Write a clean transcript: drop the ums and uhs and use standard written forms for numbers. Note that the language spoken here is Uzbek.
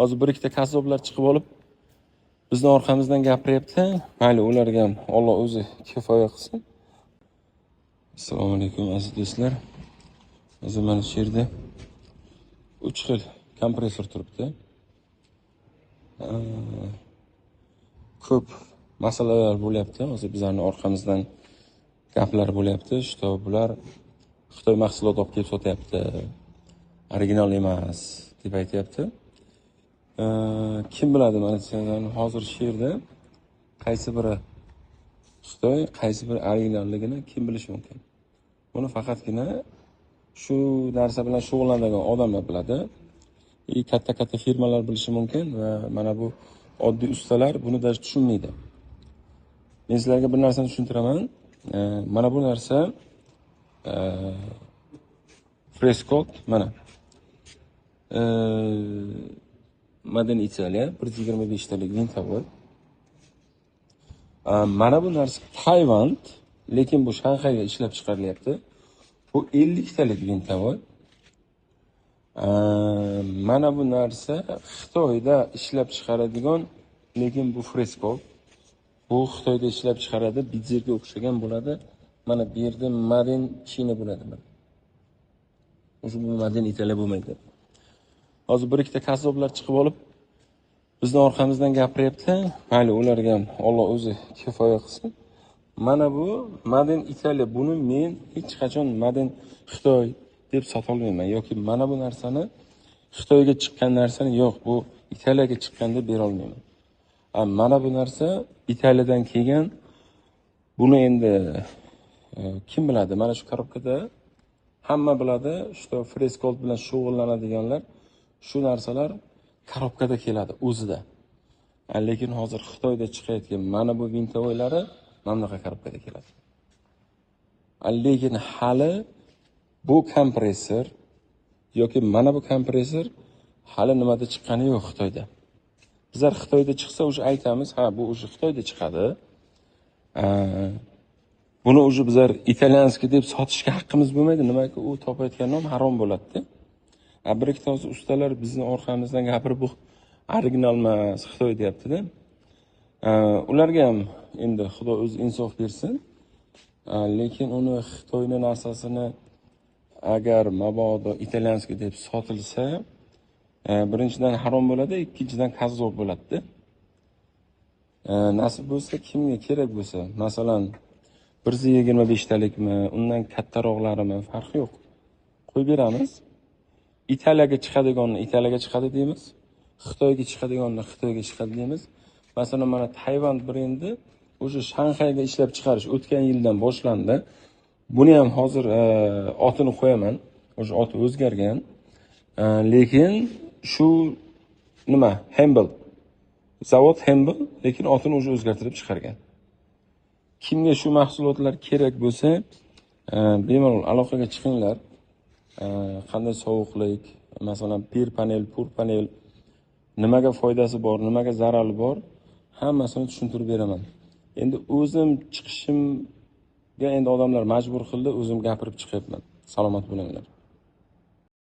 Hozir bir ikkita kazzoblar chiqib olib bizni orqamizdan gapiryapti. Mayli, ularga ham Alloh o'zi kifoya qilsin. Assalomu alaykum, aziz do'stlar. Hozir mana shu yerda 3 xil kompressor turibdi. Ko'p masalalar bo'lyapti. Hozir bizlarning orqamizdan gaplar bo'lyapti. Что bular Xitoy mahsulot olib kelib sotyapti. Original emas deb aytyapti. Kim biladi, mana sizlarni hozir shu yerda qaysi biri Xitoy, qaysi biri originalligini kim bilishi mumkin? Buni faqatgina shu narsa bilan shug'ullanadigan odamlar biladi. Katta-katta firmalar bilishi mumkin va mana bu oddiy ustalar buni даже tushunmaydi. Men sizlarga bir narsani tushuntiraman. Mana bu narsa Freshcold, mana. Made in Italia 125 talik винтовой. Mana bu narsa Tayvan, lekin bu Shanxayda ishlab chiqarilyapti. Bu 50 talik винтовой. Mana bu narsa Xitoyda ishlab chiqaradigan, lekin bu Freshcold. Bu Xitoyda ishlab chiqaradi, Bitzerga o'xshagan bo'ladi. Mana bu yerda Made in China bo'ladi mana. O'sha bu Made in Italia bo'lmaydi. Hozir bir ikkita kazzoblar chiqib olib bizni orqamizdan gapiryapti. Mayli, ularga ham Alloh o'zi kifoya qilsin. Mana bu Made in Italia. Buni men hech qachon Made in Xitoy deb sota olmayman yoki mana bu narsani Xitoyga chiqqan narsani yo'q, bu Italiyaga chiqqan deb bera olmayman. Mana bu narsa Italiyadan kelgan. Buni endi kim biladi? Mana shu korobkada hamma biladi, что Freshcold bilan shug'ullanadiganlar shu narsalar korobkada keladi o'zida. Lekin hozir Xitoyda chiqayotgan mana bu винтовой lari mana bunaqa korobkada keladi. Lekin hali bu kompressor yoki mana bu kompressor hali nimada chiqqani yo'q Xitoyda. Bizlar Xitoyda chiqsa o'sha aytamiz, ha, bu o'sha Xitoyda chiqadi. Buni o'sha bizlar итальянский deb sotishga haqqimiz bo'lmaydi. Nimaki u topayotgan nom harom bo'ladi-da. Bir ikkita hozir ustalar bizni orqamizdan gapirib bu original emas, Xitoy deyapti-da. Ularga ham endi Xudo o'zi insof bersin. Lekin uni Xitoyni narsasini agar mabodo итальянский deb sotilsa, birinchidan harom bo'ladi, ikkinchidan kazzob bo'ladi-da. Nasib bo'lsa, kimga kerak bo'lsa, masalan, 125 talikmi, undan kattaroqlarimi, farqi yo'q. Qo'yib beramiz. Italiyaga chiqadiganni Italiyaga chiqadi deymiz. Xitoyga chiqadiganni Xitoyga chiqadi deymiz. Masalan, mana Tayvan brendi o'sha Shanxayda ishlab chiqarish o'tgan yildan boshlandi. Buni ham hozir otini qo'yaman. O'sha oti o'zgargan. Lekin shu nima? Hembel. Zavod Hembel, lekin otini o'sha o'zgartirib chiqargan. Kimga shu mahsulotlar kerak bo'lsa, bemalol aloqaga chiqinglar. Qanday sovuqlik, masalan, pir panel, pur panel nimaga foydasi bor, nimaga zarari bor, hammasini tushuntirib beraman. Endi o'zim chiqishimga endi odamlar majbur qildi, o'zim gapirib chiqyapman. Salomat bo'linglar.